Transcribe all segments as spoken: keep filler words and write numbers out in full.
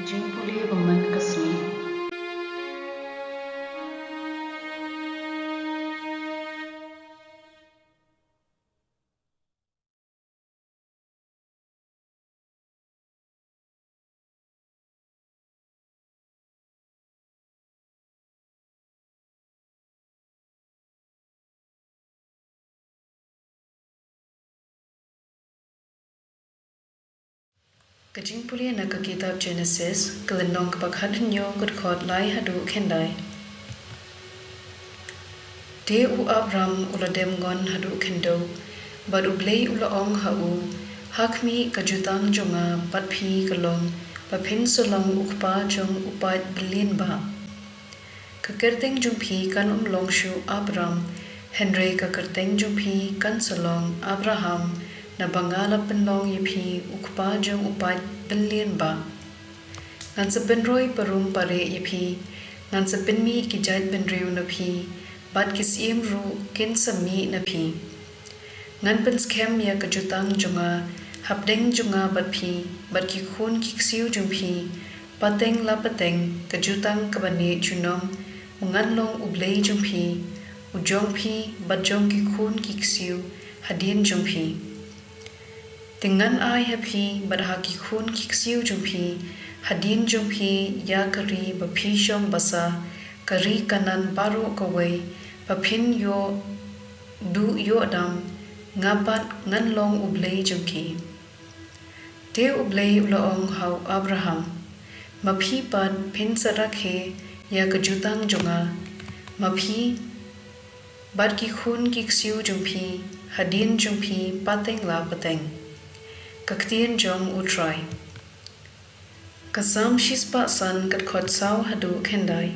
Jingpule ba man ka sngi. Ka jingpule na ka kitab Genesis, ka lynnong kaba khathynñiew, ka dkhot lai haduh khyndai. Te u Abram u la dem ngon haduh khyndew, bad U Blei u la ong ha u, ha khmih, ka jutang jong nga bad phi ka long ba phin sa long u kpa jong u paid byllienbah. Ka kyrteng jong phi kan ym long shuh Abram, hynrei ka kyrteng jong phi kan sa long Abraham, naba nga la pynlong ïa phi u kpa jong u paid byllienbah. Ngan sa pynroi parum pareh ïa phi, ngan sa pynmih ki jaitbynriew na phi, bad ki syiem ruh kin sa mih na phi. Ngan pynskhem ïa ka jutang jong nga hapdeng jong nga bad phi, bad ki khun ki ksiew jong phi, pateng la pateng, ka jutang kaba neh junom, ba ngan long U Blei jong phi, u jong phi bad jong ki khun ki ksiew hadien jong phi. Te ngan ai ha phi bad ha ki khun ki ksiew jong phi hadien jong phi ïa ka ri ba phi shong basa, ka ri Kanaan baroh kawei, ba phin ïoh duh ïoh dam, nga pat ngan long U Blei jong ki. Te U Blei u la ong ha u Abraham, ma phi pat phin sa rakhe ïa ka jutang jong nga, ma phi bad ki khun ki ksiew jong phi hadien jong phi pateng la pateng. Ka ktien jong U Trai. Ka Salm shispah san, ka dkhot saw haduh khyndai.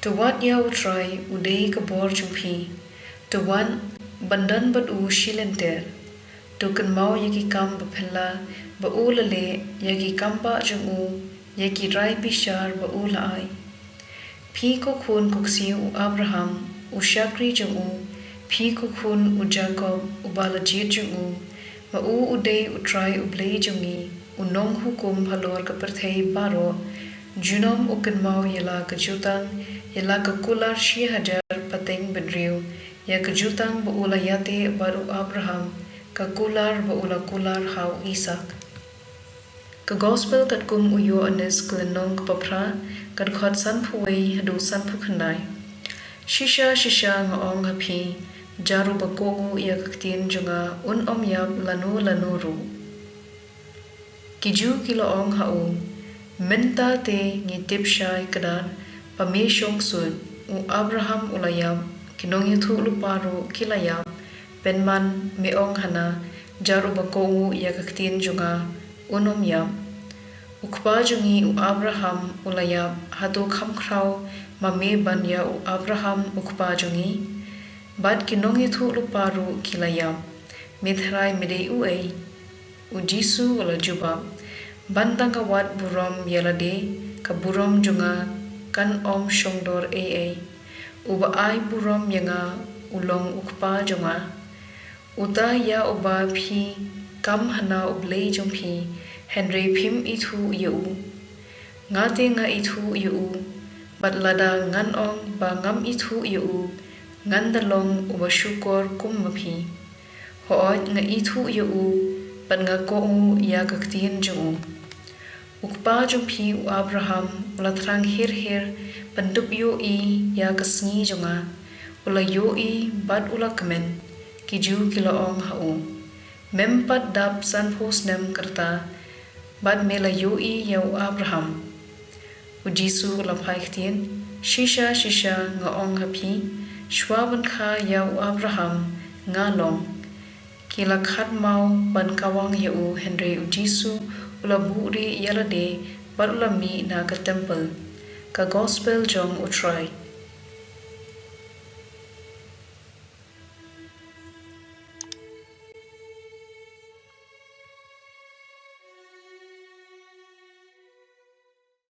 To wad ïa U Trai, u dei ka bor jong phi. To wan ban don bad u shilynter. To kynmaw ïa ki kam baphylla ba u la leh, ïa ki kambah jong u, ïa ki rai bishar ba u la ai. Phi ko khun ko ksiew u Abraham, u shakri jong u, phi ko khun u Jakob, uba la jied jong u, ma u u dei U Trai U Blei jong ngi, u nonghukum halor ka pyrthei baroh. Junom u kynmaw ïa la ka jutang, ïa la ka kular shi hajar pateng bynriew, ïa ka jutang ba u la ïateh bad u Abraham, ka kular ba u la kular ha u Isaak. Ka Gospel katkum u Ïoannis, ka lynnong kaba phra, ka dkhot sanphew wei haduh sanphew khyndai. Shisha shisha nga ong ha phi, jar uba kohnguh ïa ka ktien jong nga un ym ïap lano lano ruh. Ki Jiw ki la ong ha u, mynta te ngi tip shai kdar ba me shong suit, u Abraham u la ïap, ki nongïathuhlypa ruh ki la ïap, pynban me ong hana, jar uba kohnguh ïa ka ktien jong nga un ym ïap. U kpa jong ngi u Abraham u la ïap, hato kham khraw ma me ban ïa u Abraham u kpa jong ngi? Bad ki nongïathuhlypa ruh ki la ïap, me tharai me dei uei? U Jisu u la jubab, ban tang ka wat burom ïa lade, ka burom jong nga kan ym shongdor ei ei. Uba ai burom ïa nga u long u Kpa jong nga. Uta ïa uba phi kam hana u Blei jong phi, hynrei phim ithuh ïa u. Nga te nga ithuh ïa u, bad lada ngan ong ba ngam ithuh ïa u, ngan da long uba shukor kum ma phi. Hooid nga ithuh ïa u, bad nga kohnguh ïa ka ktien jong u. U Kpa jong phi u Abraham u la thrang hir hir ban dup ïohi ïa ka sngi jong nga. U la ïohi bad u la kmen. Ki Jiw ki la ong ha u, mem pat dap sanphew snem ka rta bad me la ïohi ïa u Abraham? U Jisu u la phai ktien, shisha shisha nga ong ha phi, shwa ban kha ïa u Abraham nga long. Ki la khadmaw ban kawang ïa u, hynrei u Jisu u la buhrieh ïa lade bad u la mih na ka templ. Ka Gospel jong u Trai.